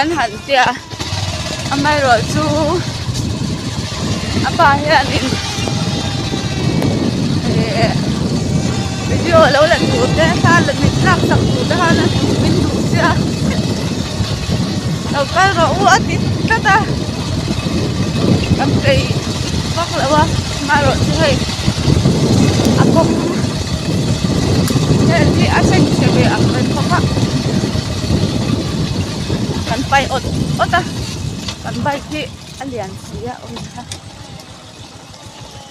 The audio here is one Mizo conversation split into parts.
kan han tia amaherawh chu a pa hianin eh video lo la tur te thla la mit lak sak tur te khan min duh sia lo kal rawh u a ti tlat a kan peih vak lo a amaherawh chu hei a kawng vel hi a seng chhe ve ang reng bawk a kan pai awt awt a kan bike hi a lian si a awm kha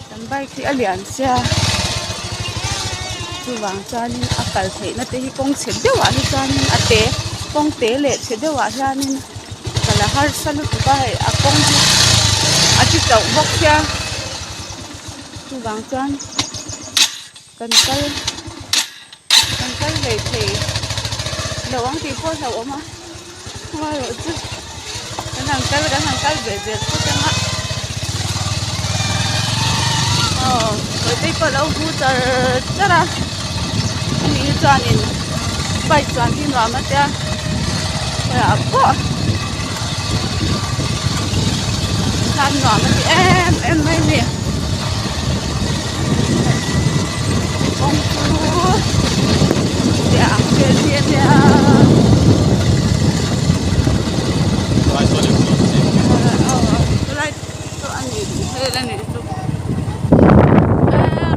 kan bike hi a lian sia chuvang chuanin a kal theihna te hi kawng chhe deuhah hi chuanin a te kawng te leh chhe deuhah hianin kal a harsa lutuk a hei a kawng hi a ti chauh bawk sia chuvang chuan kan kal kan kal ve thei lo ang tih pawh a hlauhawm a amaherawh chu kan han kal kan han kal ve zel phawt ang a aw bawihte pawh a lo bu char char a ani hi chuanin bike chuan hi nuam a tia khawiah pawh khan nuam a ti em em mai a ni. Kawng chu tiang vel hi a nia chulai chu a ni hel a nih chu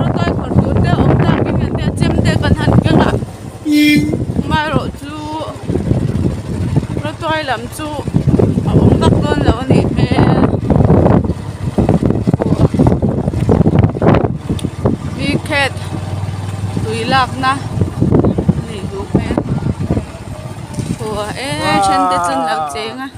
rawtuai khawrh tur te a awm tak in an tia chem te kan han keng a amaherawhchu rawtuai lam chu a awm vak dawn lo a nih hmel. Wicket tui lakna a nih duh hmel khaw e then te chu an lo cheng a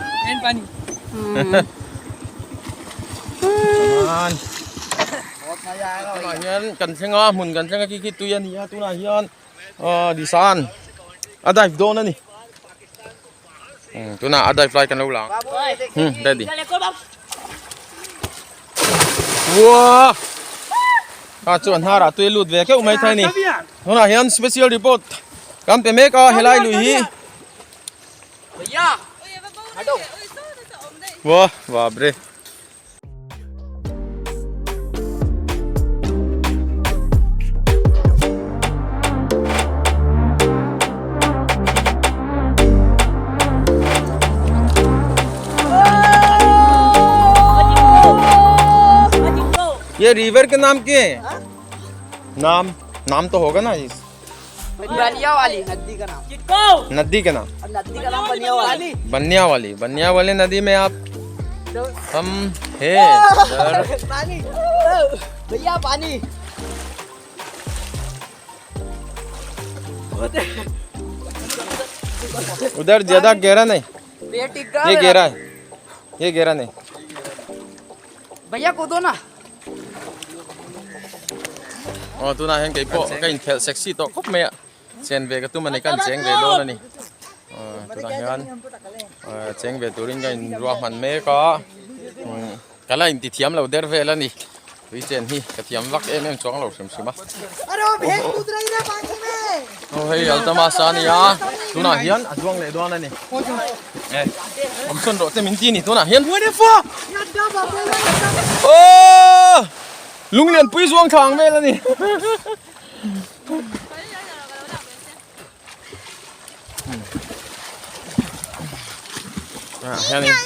tunah hian kan thleng a hmun kan thleng a khi khi tui a ni a tunah hian ahh disan a dive dawn a ni. Tunah a dive lai kan lo la ang daddy Uaa a chuan hnarah tui lut ve keuh mai thei ni tunah hian special report kan pe mek a helai lui hi Wah baap re. ये river के नाम क्या है नाम नाम तो होगा ना इस बनिया वाली नदी का नाम नदी के नाम नदी का नाम बनिया वाली बनिया वाली बनिया वाली नदी में आप हम है सर पानी भैया पानी उधर ज्यादा गहरा नहीं पेट ये गहरा है ये गहरा नहीं भैया कूदो ना aw tunah hian keipawh ka inphelh sexy tawh khawp mai a chen ve ka tum a ni ka incheng ve dawn a ni aw tunah hian cheng ve turin ka inruahman mek a ka la intithiam lo der vel a ni tui chen hi ka thiam vak em em chuang lo hrim hrim a aw hei altama sa a ni a tunah hian a zuang leh dawn a ni e awm sawn rawh te min ti a ni tunah hian aww Lunglianpui zuang thla ang vel a ni. Ah, hianin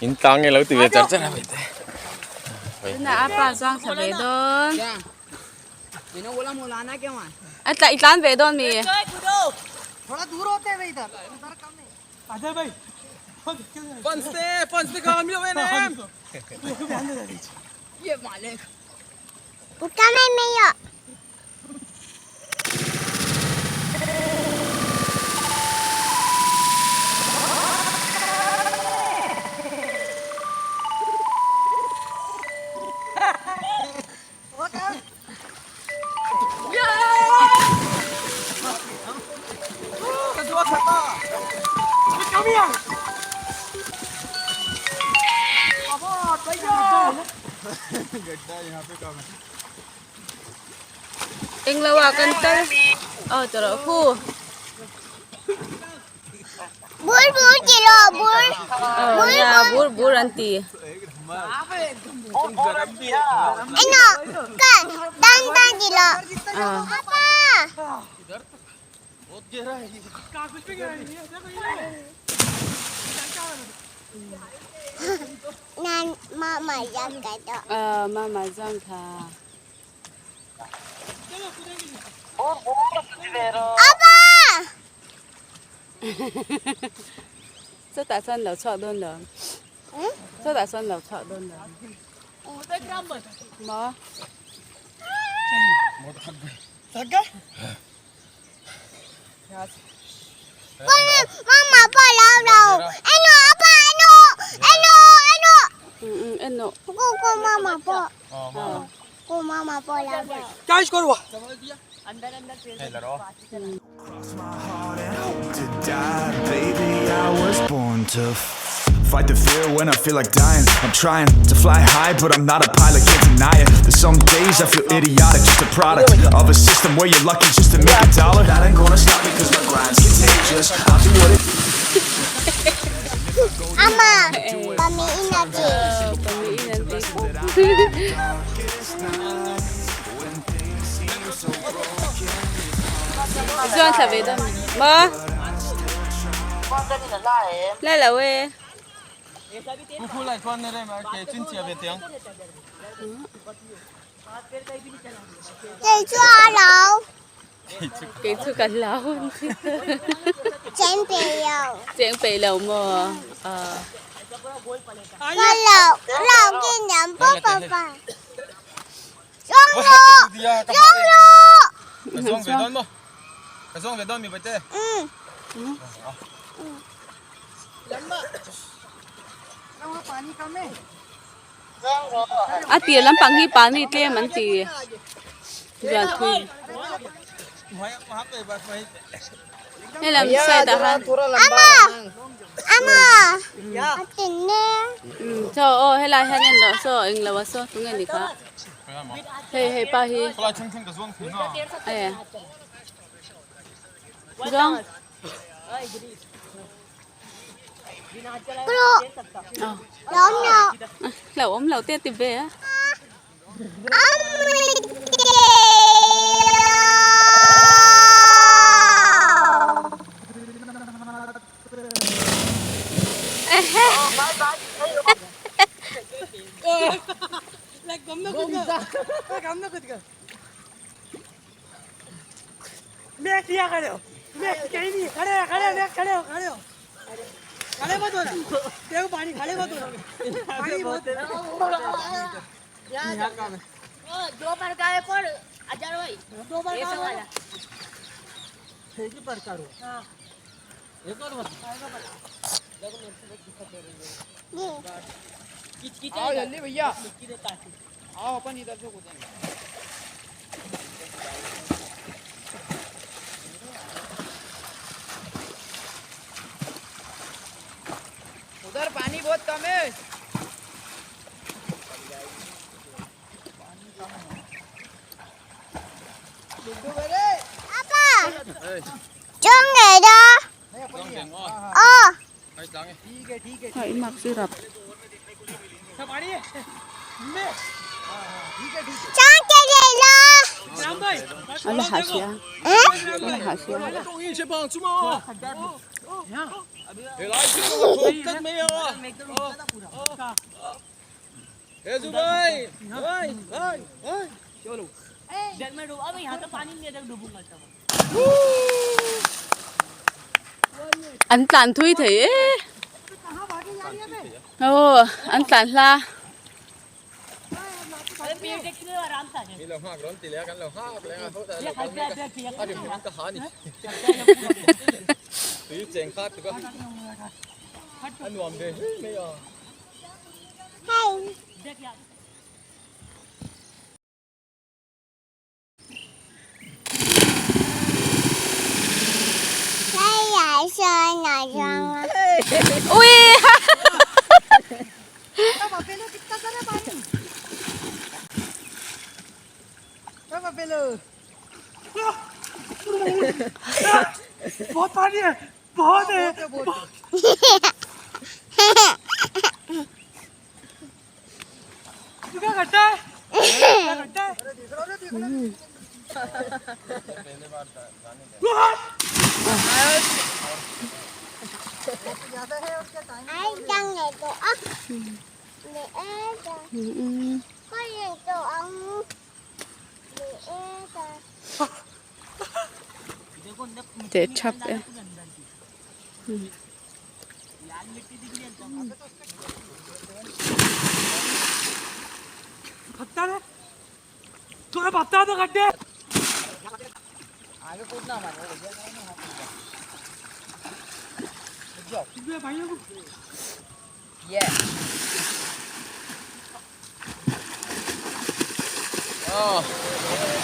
in tlang nge lo ti ve char char a mai te. Tuna a pa zuang thla ve dawn. A tla i tlan ve dawn mi. Fans te, fans te kha mi lo en em. Englo ah kan kal aw tawh rawh khu. Bur bur ti lo bur. Bur nia bur bur an ti. Eno kan tan tan ti lo. Apa? Nan mama zang ka to. Mama zang kha. Apa! Chutah chuan lo chhuak dawn lo. Chutah chuan lo chhuak dawn lo. Maw? Mama pawh lo lo. Eno apa eno eno eno. Eno. Ku ku mama pawh. Ku mama pawh lo lo. Fight the fear when I feel like dying. I'm trying to fly high, but I'm not a pilot, can't deny it. There's some days I feel idiotic, just a product of a system where you're lucky just to make a dollar. That ain't gonna stop me cause my grind's contagious. I'll do what it Ama, kami ina ti. Kami ina ti. Chuan thla ve dawn maw? La lo e. Kei chu a lo. Kei chu ka hlau. Cheng pe lo. Cheng pe lo maw? Ka lo lo ki nham pa pa pa. Chuang lo! Chuang lo! Ka zuang ve dawn maw? Ka zuang ve dawn mi Baite? A tir lampang hi pani tlem an ti zan thui. Helam side ah khan. Ama! Ama! A tin ne. Chaw aw helai hian en loh saw eng lo a saw tunge ni kha. Hei hei pa hi. E. Zawng. Kru. Lo no. Lo awm lo te ti ve a. Apa? Chuang ngei đó. Ờ. Hei mak syrup. Chuang cái gì lo? A la hah sia. A la hah sia. An tlan thui thei e. Aw an tlan hla. Hey. Đây là sơn là sơn. Ui. Teh thap e.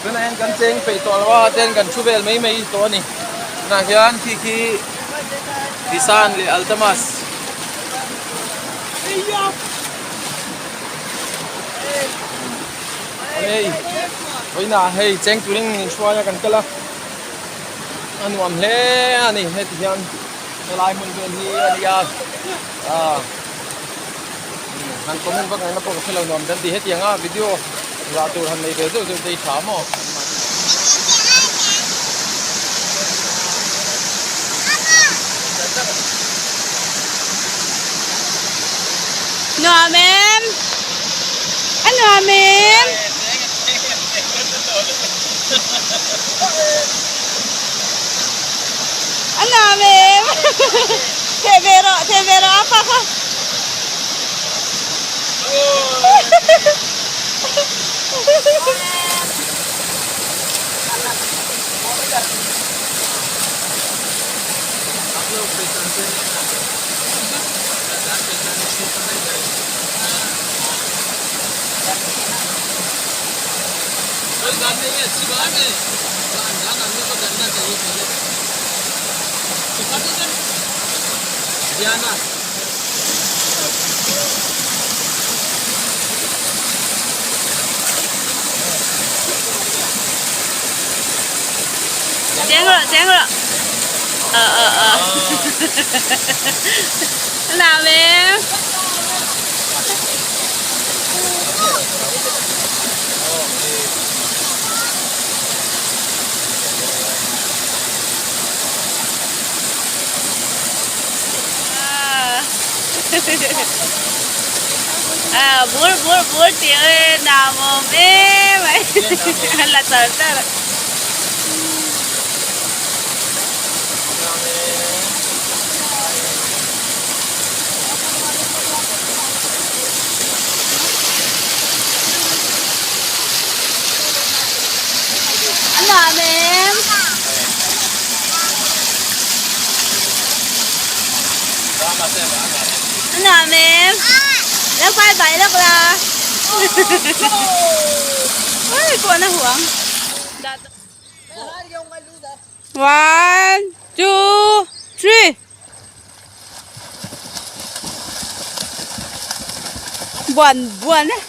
Tunah hian kan cheng peih tawh lo a ten kan thu vel mai mai tawh a ni tunah hian khi khi Kisan leh Altamas hei vawiinah hei cheng turin min hruai a kan kal a a nuam hle a ni heti hian helai hmun vel hi a nia ah han comment vak ngaihna pawh ka hrelo nuam kan ti hetiang a video zah tur han nei ve zeuh zeuh te hi tha maw. Nuam em? A nuam em? A nuam em? Theh ve rawh, theh ve rawh a pa kha. Cheng rawh, cheng rawh. Ờ ờ ờ. Làm em. À, bur bur bur ti ơi, nào mồm em là tờ tờ. Nuam em. Nuam em. Lo quay bậy lắc la. Ôi, cuộn nó huống. One, two, three. Buồn buồn đấy.